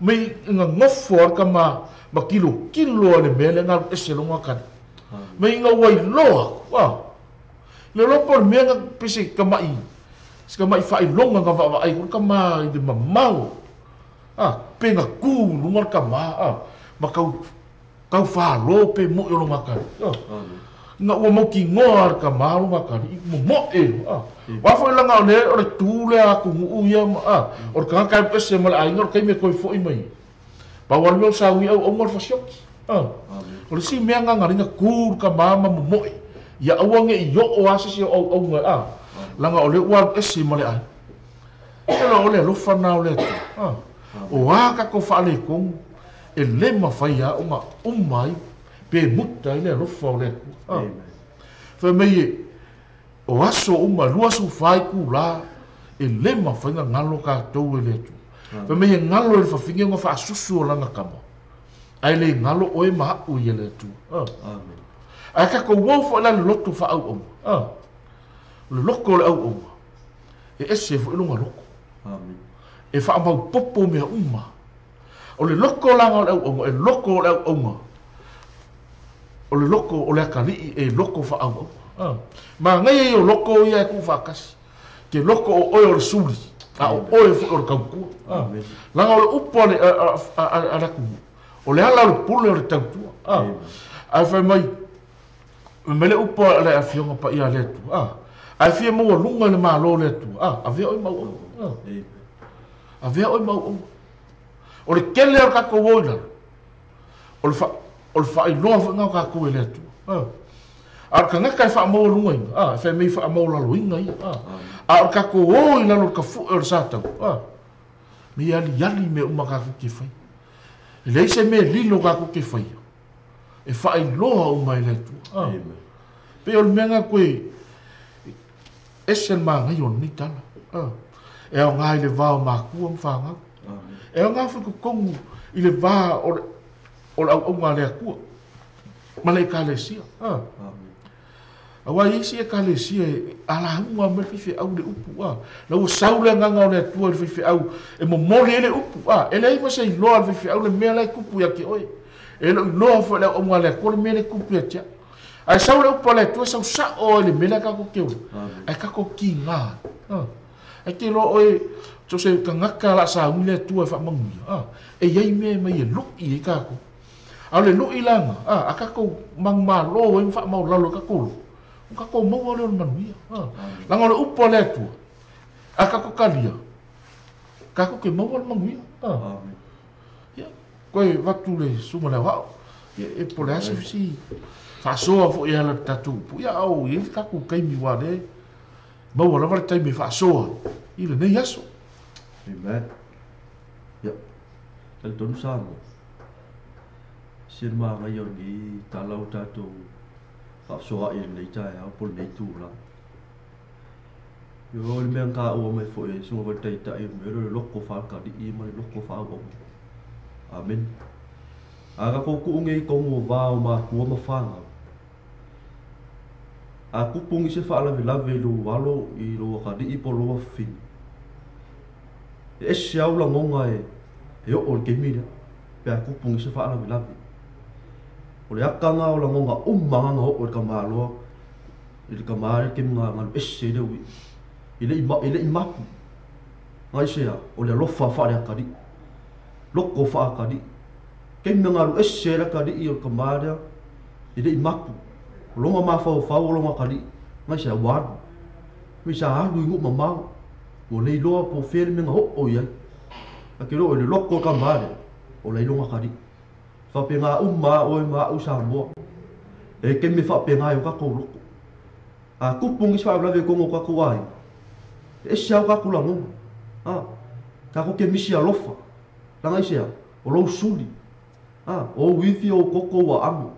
Mai ina nofo lava le tama ma tilotilo lava i le mea lea na alu ese lona atalii. Amen. Mai ina ua iloa atu, a, le iloa po o le mea na pei se tama'i, se tama'i faailoga na vaavaai atu le tama i le mamao, a, pe na tu i luga le tama, a, ma tau, tau falo pe mo'i o lona atalii, a. Amen. Ina ua mautinoa le tama lona atalii, momoe, a. Aua foi leaga o le, o le tu lea a atunuu ia ma, a, o le tagata e alu ese ma le aiga, o le taimi e toe foi mai ai. Pau lava le mea o le saui auauna o le fasioti, a. Amen. O le isi mea lena na ala ai ona tu le tama ma momoe, ia aua ne i oo lava se isi o auauna, a, leaga o lea ua alu ese ma le aiga. Ela o le alofa lena o le Atua, a. O a tatou faaletonu, e le mafai lava ona uma ai pe muta ai le alofa o le Atua. A. Amen. Fai mai e, o aso uma, 24 itulā, e le mafai ona galo tatou e le Atua. Fai mai e galo i le fafine ona faasusu o lana tama, ae le galo oe ma a'u ia le Atua. Amen. Ae tatou o foi la i le loto faaauauna. O le loto o le auauna, e ese foi lona loto. Amen. E faamaupopo mea uma. O le loto laga o le auauna, e loto o le auauna. O le loto o le atalii e loto faaauauna. Manaia ia o loto ia e tuufaatasi. Ke loko o oe o le suli, a o oe foi o le tautua. Amen. Laga o le upu a le atunuu, o le ala o le pule o le tautua. Amen. Ae fai mai, mai le upu a le afioga paia a le Atua. Ae fia maualuga i le Malo o le Atua. Avea oe ma auauna. Amen. Avea oe ma auauna. O le tele o le tatou o i lalo, o le faailoa foi lena o tatou e le Atua. A o le tagata e faamaualugaina, e fai mai faamaualaloina ia. A o le tatou o i lalo o le tafue o le Satau, me aliali mea uma tatou te faia. E leai se mea lilo tatou te faia, e faailoa uma e le Atua. Amen. Pei o le mea lena koe ese le manaia o lenei tala. E aoga i le va o matua ma fanau. Amen. E aoga foi totonu i le va o le auauna a le Atua ma le Ekalesia. Amen. Aua i isi Ekalesia e alauga mai le faifeau le upu. La ua sau le agaga o le Atua i le faifeau e momoli ai le upu. E leai ma se iloa le faifeau le mea la e tupu ia te oe. E le o iloa foi le auauna a le Atua le mea la e tupu ia te au. Ae sau le upu a le Atua, sau sao ai le mea lea tatou te ola. Amen. Ae tatou kiga. Ae te iloa oe, so se tagata la sauni le Atua e faamanuia. E iai mea e mai e lui ai tatou. A o le lui laga, a tatou manumalo ai ma faamaulalo i tatou loto, o tatou maua lea o le manuia. Amen. Laga o le upu a le Atua, a tatou talia, tatou te maua le manuia. Amen. Ia, koe vatu le susuga le aoao. Ia, e po le a se fisi faasoa foi e ala i le tatou upu. Ia, a o i ai le tatou taimi ua le maua lava le taimi e faasoa i lenei aso. Amen. Ia, talitonu Samoa. Se le manaia o lenei tala o tatou faasoa'i i lenei taeao po o lenei tulaga. Ia, o le mea na taua mai foi e susuga foi le taitai o le mea lea o le loko faatalii ma le loko faaauauna. Amen. A tatou tuu nei i tonu o va o matua ma fanau, a tupu nisi e faalavelave i lou alo, i lou atalii po o lou afafine, e ese au lagona e oo i le taimi lea, pe a tupu nisi e faalavelave. O le akaga o lagona uma na oo i le tamaloa, i le tama lea taimi na galu ese i le ui'i. E le i mapu. Ngai sea, o le alofa faaleatalii. Loko faatalii. Taimi na galu ese le atalii o le tama lea, e le i mapu. O longa mafaufau o longa atalii. Ngai sea, ua alu. Mai sa alu i nuu mamao. Ua le iloa po o fea le mea na oo i ai. A te iloa i le loko o le tama lea, o la i longa atalii. Faapena uma a oe ma a'u Samoa. E taimi e faapena ai o tatou loko. A tupu nisi faalavelave i totonu o tatou aiga, e ese lava o tatou lagona. Tatou te misi alofa. Laga i sea, o lou suli. O ou ivi, o ou koko, o ou aano.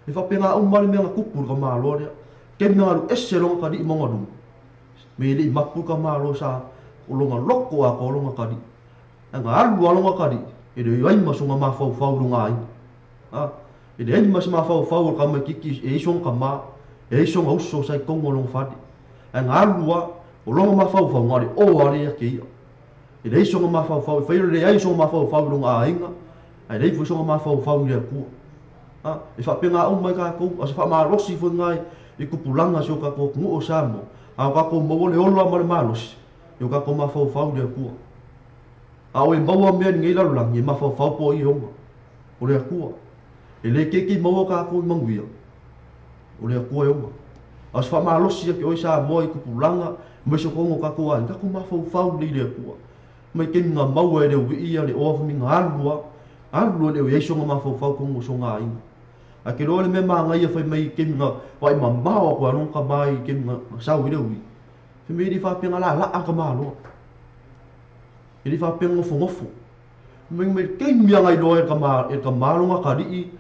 E faapena uma le mea na tupu i le tamaloa lea. Taimi na alu ese lona atalii ma ona luma. Me e le i mapu le tamaloa sa o lona loko atoa o lona atalii. Ae na alu lava lona atalii, e leai ma sona mafaufau i lona aiga. E leai ma se mafaufau o le tamaitiiti e i ai sona tama, e i ai sona uso sa i totonu o lona fale. Ae na alu lava, o lona mafaufau na o le oa lea ia te ia. E leai sona mafaufau, e fai o le leai sona mafaufau i lona aiga, ae leai foi sona mafaufau i le Atua. E faapena uma ai tatou, a se faamalosi foi lena i tupulaga si o tatou atunuu o Samoa, a o tatou maua le ola ma le malosi, i o tatou mafaufau i le Atua. A o e maua mea i lenei lalolagi, e mafaufau po o ai e ona. O le Atua. E le keikei maua tatou i manuia, o le Atua e ona. A o se faamalosi ia te oe Samoa i tupulaga, mai se totonu o tatou aiga, tatou mafaufau lelei i le Atua. Mai taimi na maua e le ui'i ia le oa famiga alu a, alu e le o i ai sona mafaufau totonu o sona aiga. Ae te iloa le mea manaia fai mai i taimi na vaai mamao atu ai lona tama i taimi na sau ai le ui'i. Fai mai e le i faapea na lalaa tamaloa. E le i faapea na nofonofo. Fai mai le taimi lava na iloa e le tama lona atalii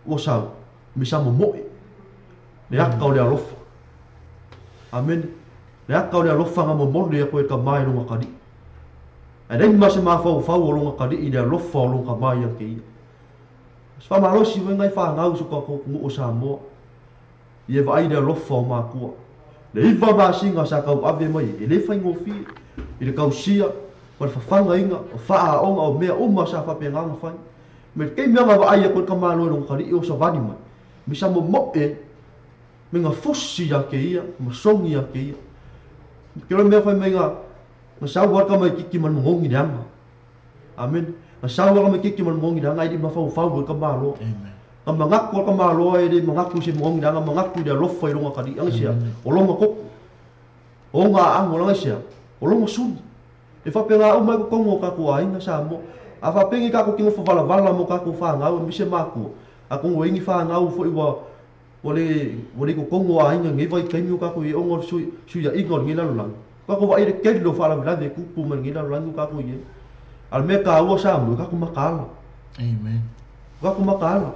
ua sau, me sa momoe. Le aka o le alofa. Amen. Le aka o le alofa na momoli atu e le tama i lona atalii. Ae leai ma se mafaufau o lona kaliʻi i le alofa o lona kama ia te ia. O se faamalosi foi lena i fanau i so tatou atunuu o Samoa, ia vaai i le alofa o matua. Le 9 masina sa tauave mai ai, e le faigofie i le tausia ma le fafagaina o faaaoga o mea uma sa faapena ona fai. Mai le taimi lava na vaai atu ai le tamaloa i lona kaliʻi o savali mai, me sa momoe ai, me na fusi ia te ia, ma sogi ia te ia. Ke loa mea fai mai na na sau lava le tamaititi ma le mogogi leaga. Amene. Na sau lava le tamaititi ma le mogogi leaga, ae le i mafaufau ai le tamaloa. Na manatu lava le tamaloa e le manatu i se mogogi leaga, manatu i le alofa i lona kaliʻi. Aga sea, o lona toto, o ona aano, aga sea, o lona suli. E faapena uma ai totonu o tatou aiga Samoa. A faapea nei tatou te nofo valavala mo tatou fanau aemaise matua, atonu e i ai ni fanau foi ua ua le ua le i totonu o aiga i lenei vaitaimi o tatou i ai ona o le suiaiga o lenei lalolagi. Ua tatou vaai i le tele o faalavelave e tupu mai lenei lalolagi o tatou i ai. A o le mea taua Samoa, e tatou mataala. Amen. O tatou mataala.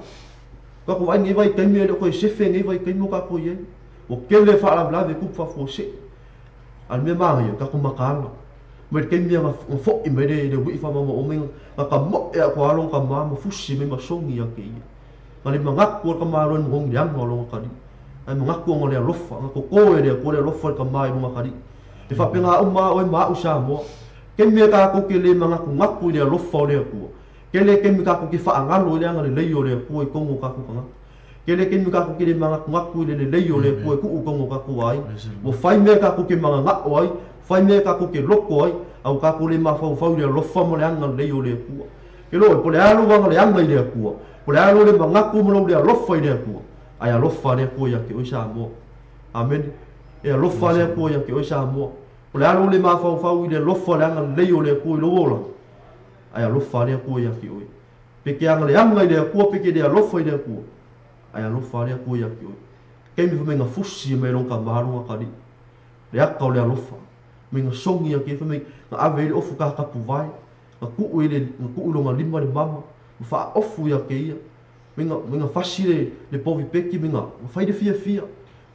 O tatou vaai i lenei vaitaimi e le o toe sefe lenei vaitaimi o tatou i ai. Ua tele faalavelave e tupu faafuasei. A o le mea manaia, o tatou mataala. Mai le taimi na fo'i mai le ui'i faamaumau mai na tamo'e atu lava lona tama ma fusi mai ma sogi ia te ia. Na le manatu o le tamaloa i le mogogi leaga o lona kali'i, ae manatu ona o le alofa, na totō e le Atua le alofa i le tama i lona kali'i. E faapena uma lava oe ma a'u Samoa. Taimi e tatou te le manatunatu i le alofa o le Atua, tele taimi tatou te faagalo i le agalelei o le Atua i totonu o tatou tagata. Tele taimi tatou te le manatunatu i le lelei o le Atua e tuu i totonu o tatou aiga. Ua fai mea tatou te mananao ai, fai mea tatou te loto ai, a ua tatou le mafaufau i le alofa ma le agalelei o le Atua. Ke loe, po o le a lou agaleaga i le Atua, po o le a lou le manatu ma lou le alofa i le Atua, ae alofa le Atua ia te oe Samoa. Amene. E alofa le Atua ia te oe Samoa. Po o le a lou le mafaufau i le alofa le agalelei o le Atua i lou olaga, ae alofa le Atua ia te oe. Pe te agaleaga i le Atua, pe te le alofa i le Atua, ae alofa le Atua ia te oe. Taimi fai mai na fusi mai lona tama lona kaliʻi, le ata o le alofa, mai na sogi ia te fai mai na ave ai le ofu kakapuvae, na tuu i le na tuu i lona lima le mama, ma faaofu ia te ia, mai na mai na fasi le le povi peki mai na na fai le fiafia,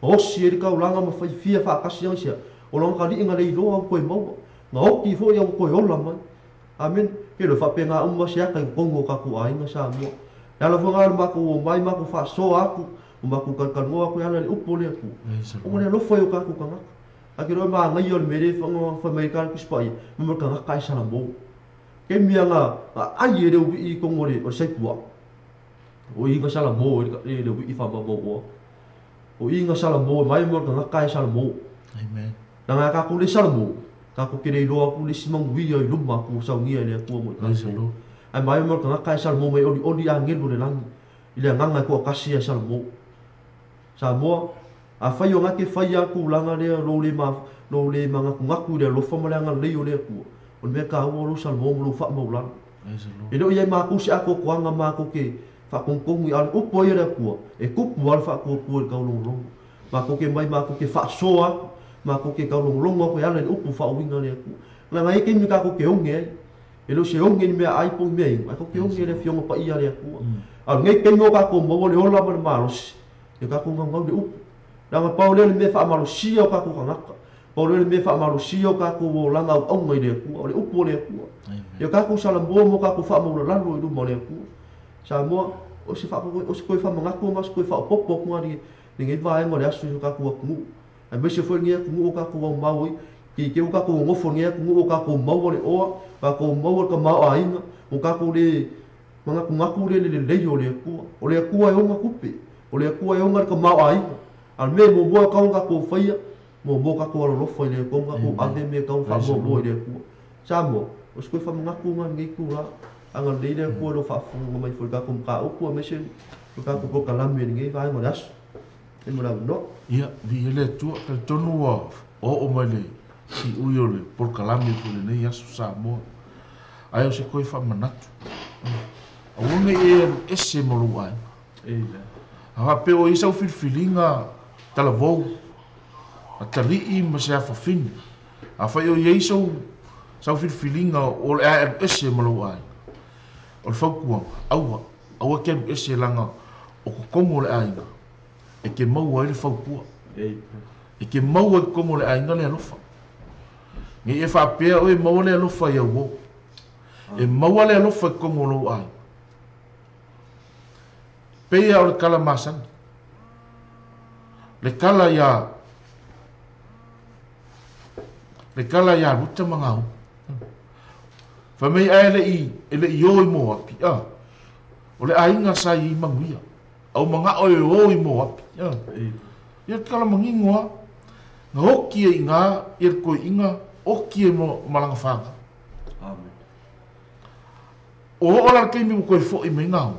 na osi ai le taulaga ma fai fia faatasi ai sea, o lona kaliʻi na le iloa ua toe maua, na oti foi ia ua toe ola mai. Amene. Ke loe faapena uma se ata i totonu o tatou aiga Samoa. Le ala foi lena o le matou omai matou faasoa atu, ma matou talatalanoa atu e ala i le upu o le Atua. Ona le alofa i o tatou tagata. Ae ke loe manaia o le mea lea e fai mai ai le Tusi Paia, fai mai o le tagata e salamo. Taimi lava na aai e le ui'i i totonu o le saipuaa, o i na salamo ai le ui'i faamaumauoa. O i na salamo mai mo le tagata e salamo. Amen. Leaga a tatou le salamo, tatou te le iloa atu le isi manuia i luma atu ua saunia e le Atua mo i tatou. Ae mai mo le tagata e salamo mai olioli agelu o le lagi i le agaga e toatasi e salamo. Samoa, afai o gake fai a tulaga lea lou le ma lou le manatunatu i le alofa ma le agalelei o le Atua, o le mea taua o lou salamo ma lou faamaulalo. E le o i ai matou se atoatoaga matou te faatonutonu i a o le upu ai a le Atua, e tupu lava le faatuatua i le taulogologo. Matou te mai matou te faasoa atu, matou te taulogologo atu e ala i le upu faauiga a le Atua. Leaga e i ai taimi tatou te oge ai. E le o se oge i ni meaai po o ni mea inu, ae tatou te oge i le Afioga Paia a le Atua. A o lenei taimi ua tatou maua le ola ma le malosi, ia tatou naunau i le upu. Leaga pau lea o le mea e faamalosia o tatou tagata, pau lea o le mea e faamalosia o tatou olaga auauna i le Atua, o le upu o le Atua. Ia tatou salamo ma o tatou faamaulalalo i luma o le Atua. Samoa, o se o se toe faamanatu ma o se toe faaopoopo atu lena i lenei vaega o le aso i so tatou atunuu. Aemaise foi lenei atunuu o tatou aumau ai, te i te ua tatou nonofo i lenei atunuu ua tatou maua le oa, tatou maua le tamaoaiga, ua tatou le manatunatu lea i le lelei o le Atua. O le Atua e ona tupe, o le Atua e ona le tamaoaiga. A o le mea e muamua e tatau ona tatou faia, muamua tatou alolofa i le Atua ma tatou ave mea e tatau ona faamuamua i le Atua. Samoa, o se toe faamanatu lena i lenei itula, agalelei le Atua i lou faafofoga mai foi i le tatou mataupu aemaise o le tatou polokalame i lenei vaega o le aso. E mo le avanoa. Ia, viia le Atua, talitonu ua oo mai le siui o le polokalame foi i lenei aso Samoa. Ae o se toe faamanatu, aua ne i e alu ese ma lou aiga. Amen. A faapea ua i ai sau filifiliga talavou, atalii ma se afafine, afai o i ai sau filifiliga o le a e alu ese ma lou aiga, o le fautuaga, aua, aua e te alu ese leaga o totonu o le aiga e te maua ai le fautua. E te maua i totonu o le aiga le alofa. Nei e faapea oe maua le alofa i au uo. E maua le alofa i totonu o lou aiga. Pei lava o le tala masani. Le tala ia le tala ia Ruta ma Naomi. Fai mai ae le i e le i o i Moapi, a. O le aiga sa i ai manuia. A ua manao e o i Moapi, a. Ia le tala manino lava. Na oti ai i ina ia le toeaina, oti ai ma lana fanau. Amen. Ua oo la le taimi ua toe foi mai Naomi.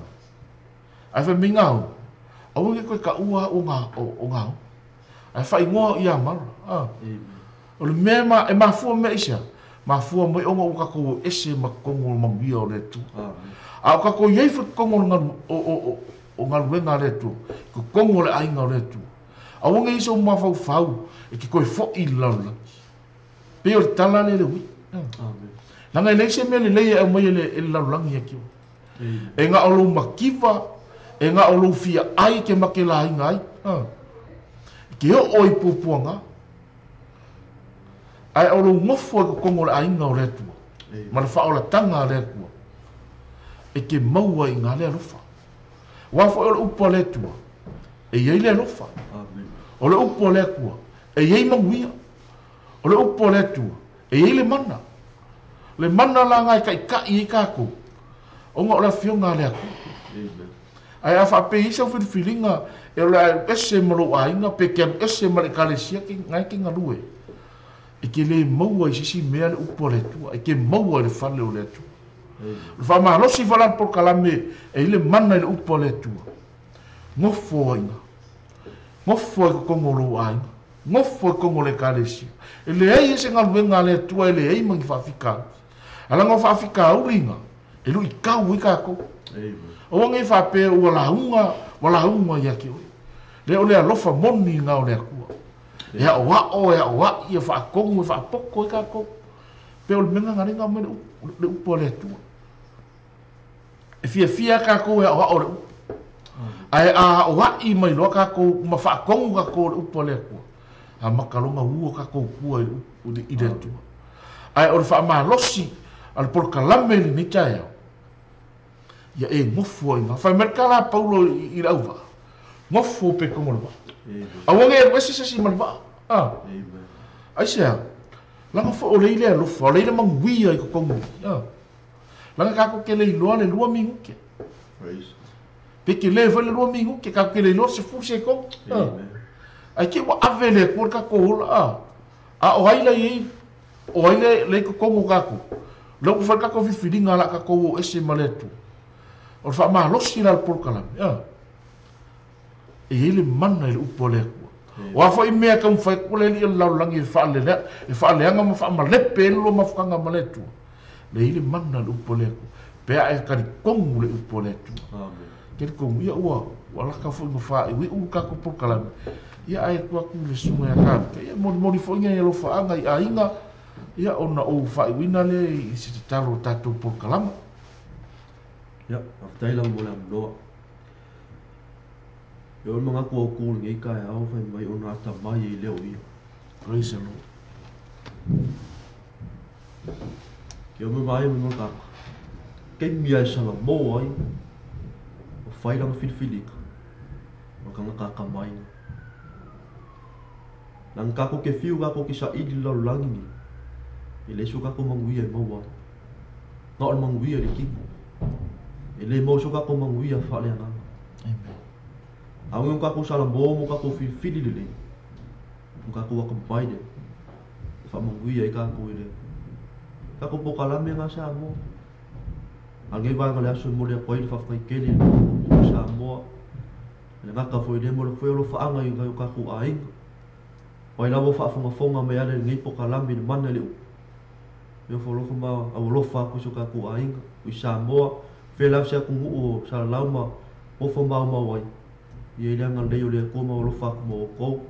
Ae fai mai Naomi, aua ne i toe taua au o Naomi. Ae faaigoa au ia Mara. A. O le mea e mafua mea aisea? Mafua mai ona ua tatou o ese ma totonu o le manuia o le Atua. A o tatou i ai foi i totonu o galuega a le Atua, totonu o le aiga o le Atua, aua ne i i ai sou mafaufau e te toe foi i le lalolagi. Pei o le tala lea i le uiga. Leaga e leai se mea lelei e aumai e le lalolagi ia te oe. E na o lou mativa, e na o lou fia ai e te matelaina ai. E te oo ai i puapuaga. Ae o lou nofo i totonu o le aiga o le Atua, ma le faaolataga a le Atua, e te maua i ina le alofa. Aua foi o le upu a le Atua, e i ai le alofa. O le upu a le Atua, e i ai manuia. O le upu a le Atua, e i ai le mana. Le mana la na e taitai ai tatou, ona o le Afioga a le Atua. Ae a faapea i ai sau filifiliga e o le a e alu ese ma lou aiga pe te alu ese ma le Ekalesia na e te galue, e te le maua i se isi mea le upu a le Atua, e te maua i le fale o le Atua. O le faamalosi foi la o le polokalame e i ai le mana i le upu a le Atua, nofo ai i ina. Nofo ai i totonu o lou aiga. Nofo i totonu o le Ekalesia. E leai se galuega a le Atua e leai ma ni faafitauli. Ae leaga o faafitauli na, e luitau ai tatou. Aua ne i faapea ua lauga, ua lauga ia te oe. Lea o le alofa moni lena o le Atua. E aoao, e aoai, e faatonu, e faapoto ai tatou. Pei o le mea lena na aumai le upu a le Atua. E fiafia lava tatou e aoao le upu. Ae a aoai mai loa tatou ma faatonu tatou i le upu a le Atua, amata loa ona ua tatou tua i le Atua. Ae o le faamalosi a le polokalame i lenei taeao, ia e nofo ai i ina. Fai mai le tala a Paulo i le auvaa, nofo pea i totonu o le vaa. Aua ne i alu ese se isi ma le vaa. Aisea? Leaga foi o lea i le alofa, o lea i le manuia i totonu. Leaga tatou te le iloa le 2 minute. Pe tele foi le 2 minute, tatou te le iloa le 10 sekone. Ae te i ua ave e le Atua le tatou ola, a. A o ai la i ai, o ai la i totonu o tatou? O lea ua fai le tatou filifiliga o le a tatou o ese ma le Atua. O le faamalosi la o le polokalame, a. E i ai le mana i le upu a le Atua. O a foi mea e taumafai atu le alii o le lalolagi e faaleaga ma faamalepe ai le lua mafutaga ma le Atua, le i ai le mana i le upu a le Atua. Pe a e talitonu le upu a le Atua. Talitonu, ia ua lata foi ma faaiuiu le tatou polokalame. Ia ae tuu atu i le susuga ia Kavika. Ia molimoli foi nai alofaaga i aiga, ia ona ou faaiuina lea i se tatalo o le tatou polokalame. Ia, faafetai lava mo le avanoa. E oi manatu au ku lenei taeao fai mai ona atamai ai lea o ia. Praise the Lord. Ke o me mai me kaka. Taimi a e salamo ai o fai lana filifiliga o le tagata atamai. Leaga tatou te fiu tatou te saili i le lalolagi nei, e leai so tatou manuia e maua ai. Na o le manuia i le tino. E le maua so tatou manuia faaleagaga. Amen. Aoga o tatou salamo mo tatou filifili lelei, mo tatou atamai lea, e faamanuia ai tatou i le tatou polokalame lena Samoa. A o lenei vaega o le aso e momoli atu ai le faafetai tele i le tatou nuu o Samoa. E le gata foi i lea, momoli atu foi alofaaga i nai o tatou aiga. O ai lava o faafogafoga mai ala i lenei polokalame i le mana i le upu. E ofo alofa ma aualofa atu i si o tatou aiga, o i Samoa, fea lava se atunuu o salalau ma ofo maumau ai. Ia i le agalelei o le Atua ma aualofa atu ma outou,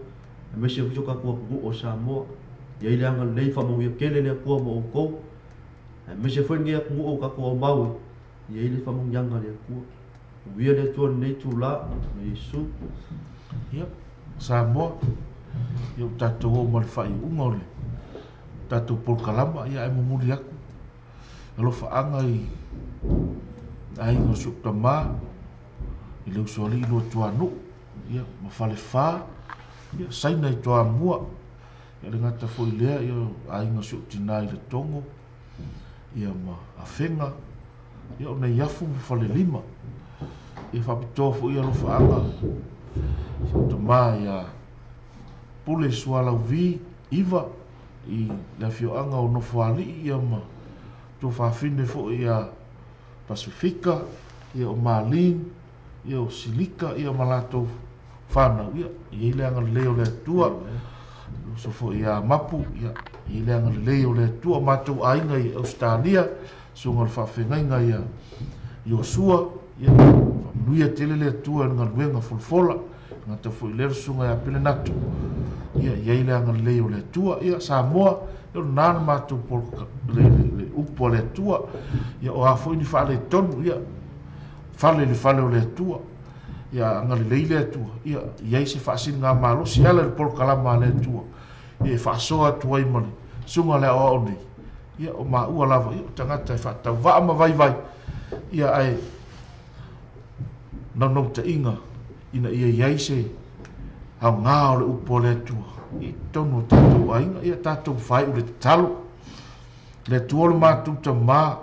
aemaise foi si o tatou atunuu o Samoa. Ia i le agalelei faamanuia tele le Atua ma outou, aemaise foi lenei atunuu o tatou aumau ai. Ia i le faamanuiaga a le Atua. Manuia le Atua i lenei itula, ma Iesu. Ia, Samoa, ia ua tatou oo ma le faaiuga o le tatou polokalama, ia ae momoli atu Alofaaga i aiga o si ou tamā i le usoalii Luatuanuu ia ma Falefa ia Saina i Toamua ia le gata foi lea ia aiga o si ou tinā i Letogo ia ma Afega ia o Neiafu ma Falelima ia faapitoa foi alofaaga si ou tamā ia Pule Sualauvi Iva i le afioaga o Nofoalii ia ma tuafafine foi ia Pasifika ia o Malin ia o Silika ia ma latou fanau ia e i ai le agalelei o le Atua. Uso foi ia Mapu ia e i ai le agalelei o le Atua. O matou aiga i Ausetalia, susuga o le faafeagaiga ia Iosua ia faamanuia tele le Atua i le galuega folafola. Gata foi lea le susuga ia Pelenato ia e i ai le agalelei o le Atua. Ia Samoa ia o lena le matou le upu a le Atua. Ia o a foi ni faaletonu ia fale i le fale o le Atua. Ia agalelei le Atua ia i ai se faasiligamalosi e ala i le polokalama a le Atua ia e faasoa atu ai ma le susuga i le aoao nei. Ia o maua lava ia o tagata e faatauvaa ma vaivai ia ae naunautaiga ina ia i ai se aoga o le upu a le Atua i totonu o tatou aiga. Ia tatou faaiu le tatalo. Le Atua o le matou tamā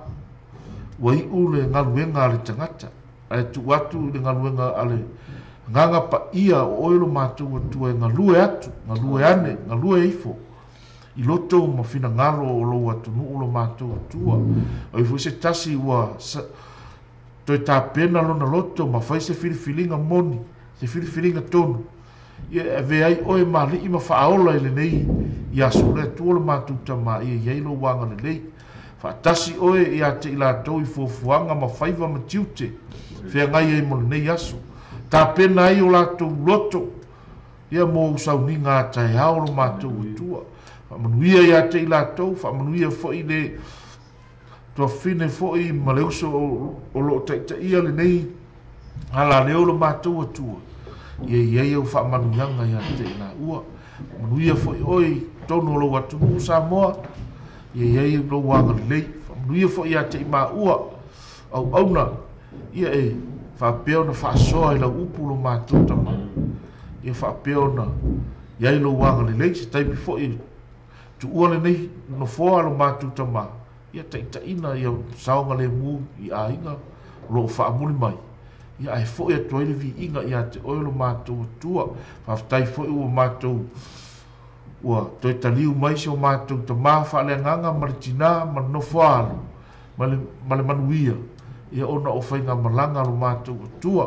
ua iu le galuega a le tagata ae tuu atu i le galuega a le Agaga Paia o oe lo matou Atua e galue atu, galue ane, galue ifo i loto ma finagalo o lou atunuu lo matou Atua. O ai foi se tasi ua toe tapena lona loto ma fai se filifiliga moni, se filifiliga tonu, ia e avea ai oe ma alii ma faaola i lenei aso. Le Atua o le matou tamā ia i ai lou agalelei. Faatasi oe ia te i latou i fuafuaga ma faiva ma tiute feagai ai mo lenei aso. Tapena ai o latou loto ia mo ou sauniga a taeao lo matou Atua. Faamanuia ia te i latou, faamanuia foi le tuafafine foi ma le uso o loo taitaia lenei alaleo lo matou Atua. Ia i ai au faamanuiaga ia te i laua. Faamanuia foi oe i totonu o lou atunuu Samoa. Ia i ai lou agalelei. Faamanuia foi ia te i maua auauna ia e faapea ona faasoa i lau upu lo matou tamā. Ia faapea ona i ai lou agalelei. Se taimi foi tuua lenei nofoa lo matou tamā ia taitaiina ia saogalemu i aiga o loo faamuli mai. Ia ae foi atu ai le viiga ia te oe lo matou Atua. Faafetai foi ua matou ua toe taliu mai si o matou tamā faaleagaga ma le tinā ma le nofoa alo ma le manuia ia ona o faigamalaga lo matou Atua,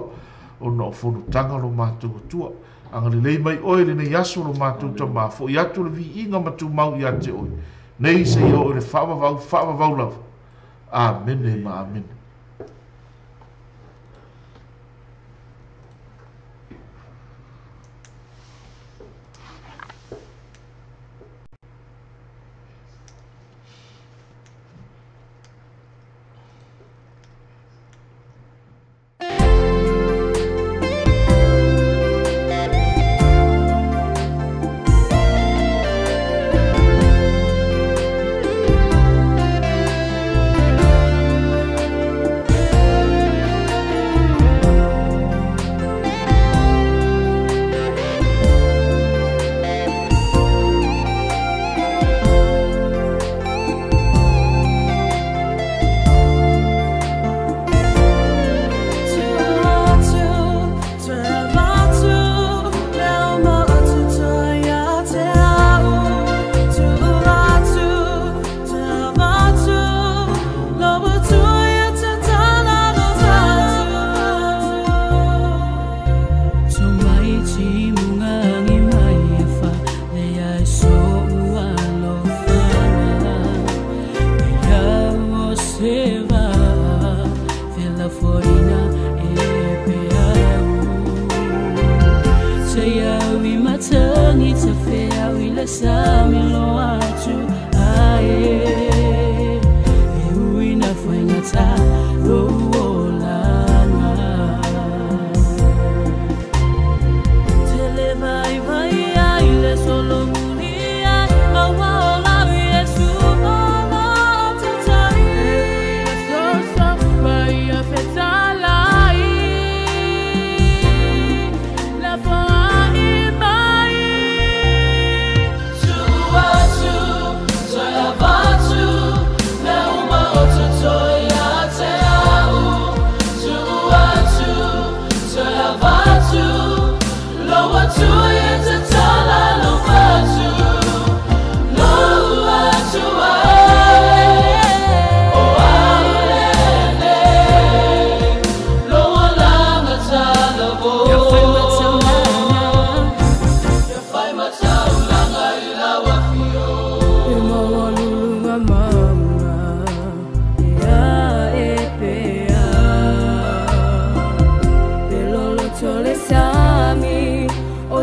ona o fonotaga lo matou Atua. Agalelei mai oe lenei aso lo matou tamā, foi atu le viiga ma tumau ia te oe nei seia oo i le faavavau faavavau lava. Amene ma amene.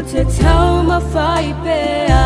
Te taumafai pea.